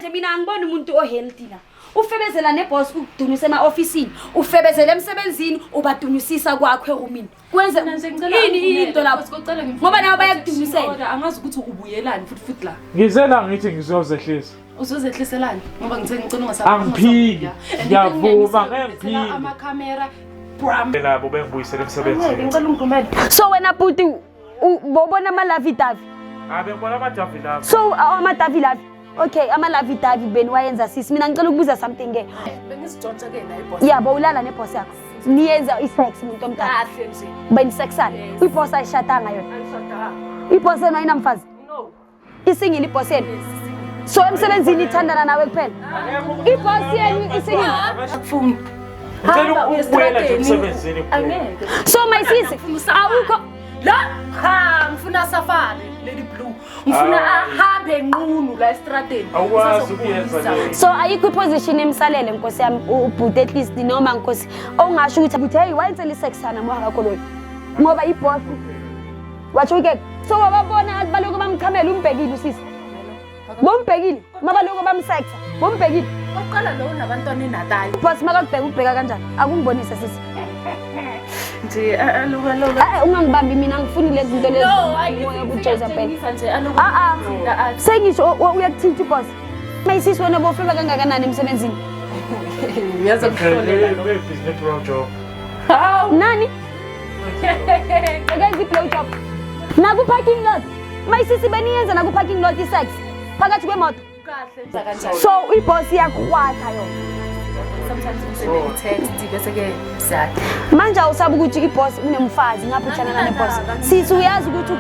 Mina angiboni umuntu o-healthy la. Ufebezela neboss, ukudunisa ema-ofisini, ufebezela emsebenzini, ubadunisisa kwakho erumini. Kwenze ini into lapho? Ngoba nabo bayakudunisela. Angazi ukuthi ubuyelani futhi futhi la. Ngize la ngithi ngizozehlisa. Uzozehliselani? Ngoba ngithe ngicela ungasaba. Angiphiki. Ngiyavuma, ngeke ngiphike. Amakhamera. Bram. Labo bengibuyisele emsebenzini. Ngicela ungivumele. So wena bhuti, bobona ama-lovey-dovey? Ah, bengibona ama-dovey love. So ama-dovey love. Okay, ama-lovey-dovey beni wayenza, sisi. Mina ngicela ukubuza something ke. Bengizijontsha ke naye boss. Yabo, ulala neboss yakho. Niyenza i-sex, umuntu omdala? Kahle nje. Benisexana? Iboss ayishadanga yona? Angishadanga. Iboss yenu ayinamfazi? No. Isingile iboss yenu? So emsebenzini ithandana nawe kuphela? Iboss yenu isingile? Akufuni. Ngicela ukubuyela nje emsebenzini kuphela. Angeke. So my sisi, awukho La ha, ngifuna safari Lady Blue. Ngifuna Hayi. ahambe nqunu la estradeni. Awukwazi ukuyenza leyo. So ayikho iposition emsalele, nkosi yami, ubhuti, at least noma nkosi ongasho ukuthi hey, wayenzela isexana mo hakakoloi ngoba iboss watsho ke. So wababona baloko bamchamela, umbhekile usisi, bombhekile mabaloko bamsexa, bombhekile? Oqala lo unabantwana eNatal. Boss makakubheka, ukubheka kanjani? Akungibonise, sisi. Nje aluka loka. Eh, ungangibambi, mina ngifuni lezi zinto lezi. No, Umoya kuJezebel. nje aluka. Ah ah, sengisho uyakuthinta uboss. Mayisisi, wena bofeba kangakanani emsebenzini? Uyazi ukuhlolela lo. Business blow job. Hawu. Nani akenza i-blow job naku-parking lot? Mayisisi, beniyenza naku-parking lot i-sex phakathi kwemoto? Kahle kanjani? So iboss iyakuhwatha yona? Sometimes ngisende i-text bese ke siyakhe. Manje awusabi ukuthi iboss unemfazi, ngapha uthandana neboss? Sisi, uyazi ukuthi